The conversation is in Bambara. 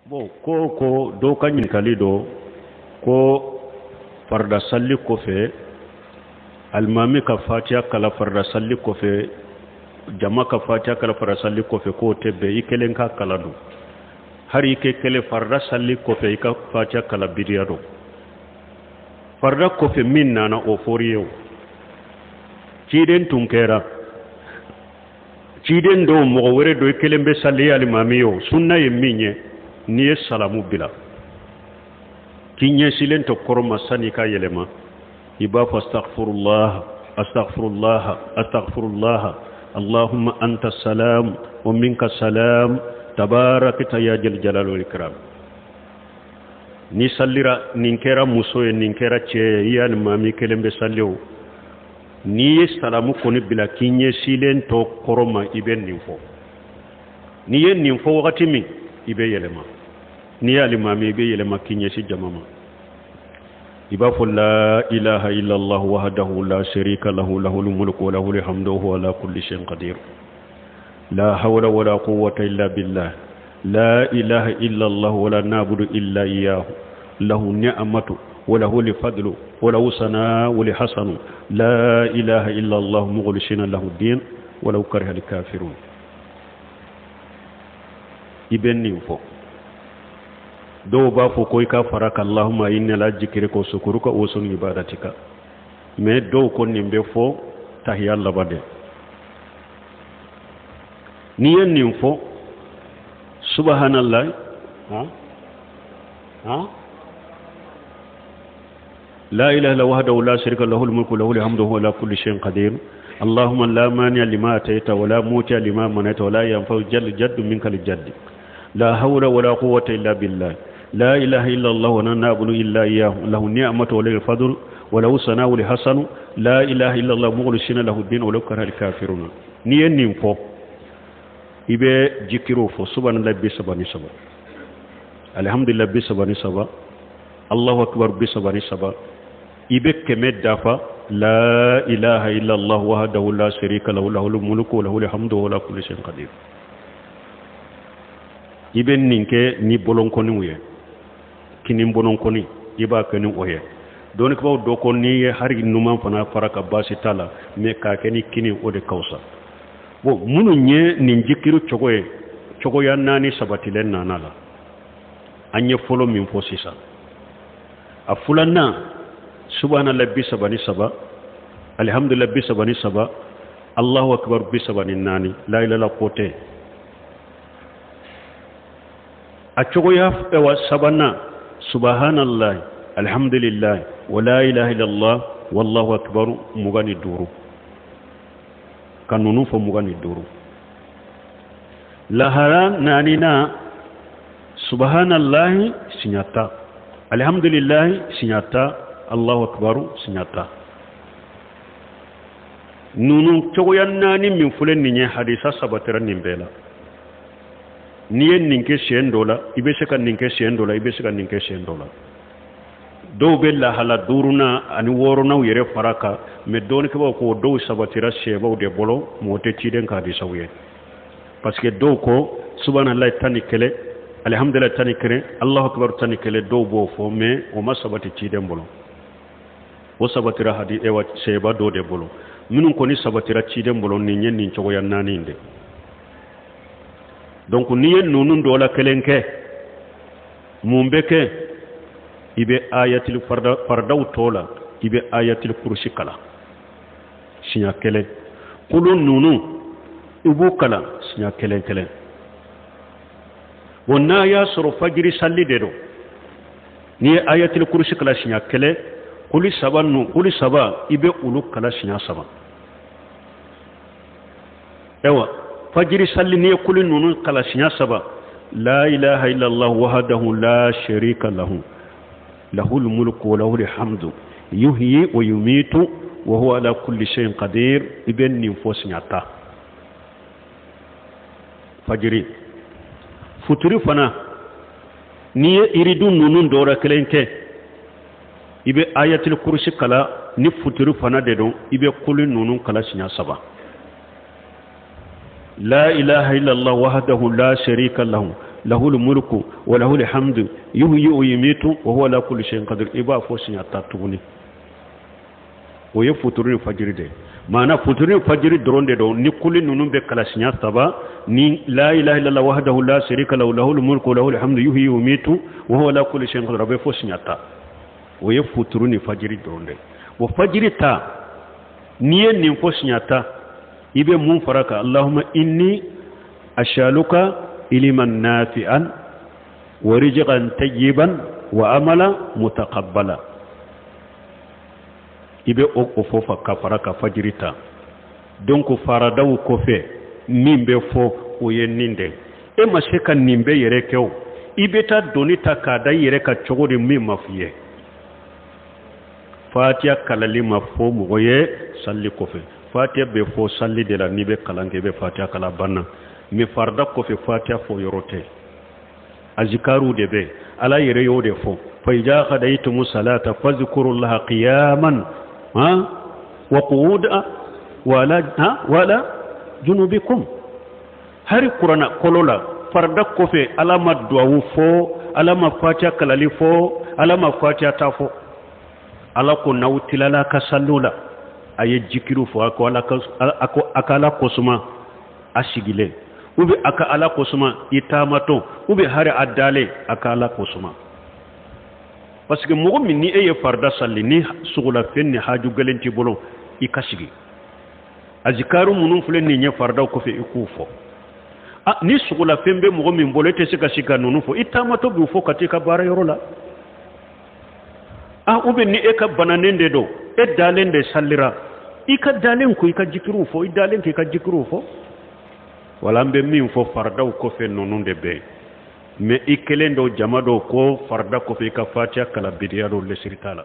Bon, ko dɔw ka ɲininkali dɔ ko farida salli kɔfɛ, alimami ka fatiya kala farida salli kɔfɛ, jama ka fatiya kala farida salli kɔfɛ, k'o tɛ bɛn, i kelen ka kala don. Hari i kɛ kelen farida salli kɔfɛ, i ka fatiya kala bidiya don. Farida kɔfɛ min nana, o fɔr'i ye. O ciden tun kɛra ciden dɔw, mɔgɔ wɛrɛ dɔ, i kelen bɛ sali, alimami ye, o sunna ye min ye, n'i ye salamu bila k'i ɲɛsilen to kɔrɔ ma, sani i ka yɛlɛma, i b'a fɔ: astaghfirullah, astaghfirullah, astaghfirullah, allahumma anta salam wa minka salam, tabarakta ya jal jalal wal ikram. Ni sallira, nin kɛra muso ye, nin kɛra cɛ ye, i y'alimami kelen bɛ salli o, n'i ye salamu kɔni bila k'i ɲɛsilen to kɔrɔ ma, i bɛ nin fɔ. N'i ye nin fɔ wagati min, i bɛ yɛlɛma. N'i ye alimami, i bɛ yɛlɛma k'i ɲɛsin jama ma, i b'a fɔ: la ilaha illallah wahdahu la sharika lahu, lahul mulku wa lahul hamdu wa huwa ala kulli shay'in qadir, la hawla wala quwwata illa billah, la ilaha illallah wala na'budu illa iyyahu, lahu ni'matu wa lahu al-fadlu wa lahu sana'u al-hasanu, la ilaha illallah mukhlisina lahu din walau kariha al-kafirun. I bɛ nin fɔ. Dɔw b'a fɔ ko i ka fara ka allahumma inni ala zikrika wa shukuruka wa husni ibadatika, mais dɔw ko nin bɛ fɔ tahiya laban de. N'i ye nin fɔ, subhanallah, han han, لا إله إلا وحده لا شريك له، الملك له الحمد وهو على كل شيء قدير، اللهم لا مانع لما أتيت ولا موتي لما منعت ولا ينفع جل جد منك الجد، لا حول ولا قوة إلا بالله، لا إله إلا الله ولا نعبد إلا إياه، له النعمة وله الفضل وله الثناء الحسن، لا إله إلا الله مخلصين له الدين ولو كره الكافرون. N'i ye nin fɔ, i bɛ jikiriw fɔ: subhanallah 33, alhamdulillah 33, allahu akbar 33. I bɛ 100 dafa: la ilaha illallah wahdahu la sharika lahu, lahul mulku wa lahul hamdu wa ala kulli shay'in qadir. I bɛ nin kɛ ni bolonkɔniw ye, kini bolonkɔni, i b'a kɛ ni o ye. Dɔnnikɛbaaw dɔ ko n'i ye hari numan fana fara ka, baasi t'a la, mais k'a kɛ ni kini, o de ka fisa. Bon, minnu ye nin jikiri cogo ye, cogoya naani sabatilen nana la. An ye fɔlɔ min fɔ sisan, a filanan, subhanallah 33, alhamdulillah 33, allahu akbar 34, la ilaha ko tɛ. A cogoya wa sabanan, subhanallah, alhamdulillah, wa la ilaha illallah, wallahu akbar 25, ka nunu fɔ 25. Lahara naaninan, subhanallahi siɲɛ 10, alhamdulillahi siɲɛ 10, allahu akbar siɲɛ 10. Nunu cogoya naani min filɛ nin ye, hadisa sabatira nin bɛɛ la. N'i ye nin kɛ siɲɛ dɔ la, i bɛ se ka nin kɛ siɲɛ dɔ la, i bɛ se ka nin kɛ siɲɛ dɔ la. Dɔw bɛ lahala duurunan ani wɔɔrɔnanw yɛrɛ fara kan, mais dɔɔnikɛbaw ko dɔw sabatira sɛbaw de bolo, mɔgɔ tɛ ciden ka hadisaw ye, parce que dɔw ko subhanallahi 11, alhamdulillahi 11, allahu akbar 11. Dɔw b'o fɔ, mais o ma sabati ciden bolo. O sabatira hadi ewa sɛba dɔw de bolo. Minnu kɔni sabatira ciden bolo, nin ye nin cogoya naani de. Donc n'i ye ninnu dɔ la kelen kɛ, mun bɛ kɛ? I bɛ ayatil farida, faridaw tɔ la, i bɛ ayatil kurusi kalan siɲɛ kelen. Kulu ninnu, i b'u kalan siɲɛ kelen kelen. Bon, n'a y'a sɔrɔ fajiri sali de don, n'i ye ayatil kurusi kalan siɲɛ kelen, kuli saba ninnu, kuli saba, i bɛ olu kalan siɲɛ saba. Ayiwa, fajiri sali, n'i ye kuli ninnu kalan siɲɛ saba: la ilaha illallah wahdahu la sharika lahu, lahul mulku wa lahul hamdu, yuhyi wa yumitu wa huwa ala kulli shay'in qadir, i bɛ nin fɔ siɲɛ 10 fajiri. Futuri fana, n'i ye iridu ninnu dɔ la kelen kɛ, i bɛ ayatul kurusi kala. Ni futuri fana de don, i bɛ kuli ninnu kala siɲɛ saba: la ilaha illallah wahdahu la sharika lahu, Lahul mulku wa lahul hamdu yuhyi wa yumitu wa huwa ala kulli shay'in qadir, i b'a fɔ siɲɛ 10 tuguni. O ye futuru ni fajiri de ye. Maana futuru ni fajiri dɔrɔn de don. Ni kuli ninnu bɛ kalan siɲɛ 3 ni la ilaha illallah wahdahu la sharika lahu lahul mulku wa lahul hamdu yuhyi wa yumitu wa huwa ala kulli shay'in qadir, a bɛ fɔ siɲɛ 10. O ye futuru ni fajiri dɔrɔn de ye. O fajiri ta, n'i ye nin fɔ siɲɛ 10, i bɛ mun fara kan? Allahumma inni as'aluka iliman nafi'an wa rizqan tayyiban wa amala mutaqabbala. I bɛ o fɔ fa ka fara ka fajiri ta. Donc faradaw kɔfɛ min bɛ fɔ o ye nin de. E ma se ka nin bɛɛ yɛrɛ kɛ o, i bɛ taa doni ta k'a da i yɛrɛ kan cogo di min ma f'i ye? Fatiya kalali ma fɔ mɔgɔ ye sali kɔfɛ. Fatiya bɛ fɔ sali de la, n'i bɛ kalan kɛ i bɛ fatiya kalan banna. Mais farida kɔfɛ fatiya fɔ yɔrɔ tɛ. Azikaru de bɛ Ala yɛrɛ y'o de fɔ. Fa iza qadaytumu salata fazkurullaha qiyaman ha wa qu'udan wa ala ha wa ala junubikum. Hari kurana kɔlɔ la farida kɔfɛ Ala ma duwawu fɔ, Ala ma fatiya kalali fɔ, Ala ma fatiya ta fɔ. Ala ko n'aw tilala ka saliw la, a ye jikiriw fɔ, a ko Ala ka, a ko a ka Ala kosuma a sigilen, ou bien a ka Ala kosuma i taamatɔ, ou bien hari a dalen a ka Ala kosuma. Parce que mɔgɔ min ni e ye farida sali ni sogolafɛn ni haju gɛlɛn t'i bolo, i ka sigi. Azikaru minnu filɛ nin ye faridaw kɔfɛ, i k'u fɔ. Ni sogolafɛn bɛ mɔgɔ min bolo, e tɛ se ka sigi ka ninnu fɔ, i taamatɔ b'u fɔ ka t'i ka baara yɔrɔ la. Ou bien ni e ka bananen de don, e dalen de salira, i ka dalen ko i ka jikiriw fɔ, i dalen k'i ka jikiriw fɔ. Wala an bɛ min fɔ faridaw kɔfɛ ninnu de bɛ yen. Mais i kelen dɔw jama dɔw ko farida kɔfɛ i ka fatiya kalan bidiya dɔw lesiri t'a la.